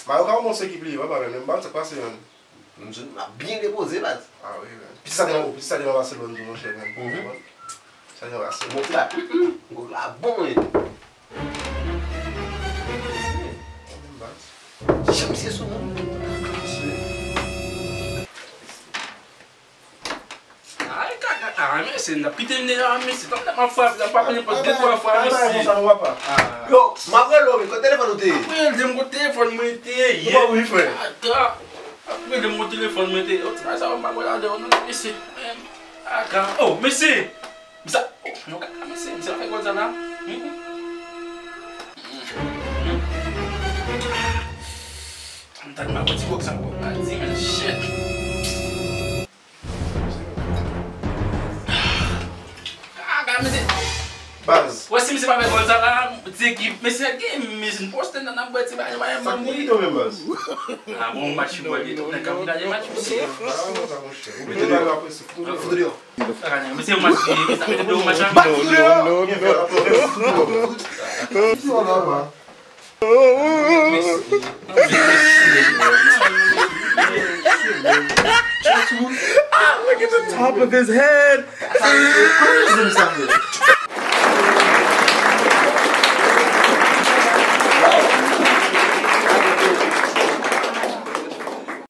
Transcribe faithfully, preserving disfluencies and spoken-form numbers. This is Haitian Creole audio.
Mayoka, yon bon se ki pliye, papa, men, men, ban sa k pase, man. M di, m ap byen depoze, baz. Ah wi, men. Piti sa te nan, piti sa te nan Barcelone, tou, monchè, men. Mhm. Sa te nan Barcelone. Mon plat. Gòg la bon, wi. Baz. Jan misye sou moun. Misye. Ay, kaka, ah, mesye, n ap kite m deyò, mesye. Tann m ap frape, m ap frape nenpòt de, twa fwa, mesye. Yo, m ap rele w, men kote telefòn ou te ye? Mwen di m kote telefòn mwen te ye. Ou pa wi, frè. Ata. M ap rele m kote telefòn mwen te ye. Yo, ti bagay sa yo, m pa kwè ladan yo, non, mesye. Kaka. Oh, mesye! Msa, oh, non, kaka, mesye, msa fè gòl sa la. Hmm? Hmm. Hmm. M ta di m ap pran ti kòk sa, kòk la di, men shit. Kaka, mesye. Baz. Wè, si misye pa fè gòl sa la, ti ekip, mesye, gen, mesye, n poste nan, nan bwè ti bagay, bagay, sa m pou pito menm, baz. Ah, bon, match foutbòl, li tou, nèg ka vin gade match, mesye. Ah, non, sa, monchè. Ou mete bagay la prese, fout ou deyò. Fout ou deyò. Kaka, nèg, mesye, yon match, mesye, sa fè de match la. Bat fout ou deyò. Non, non, non, non. Fout ou deyò. Ah, look at the top of his head.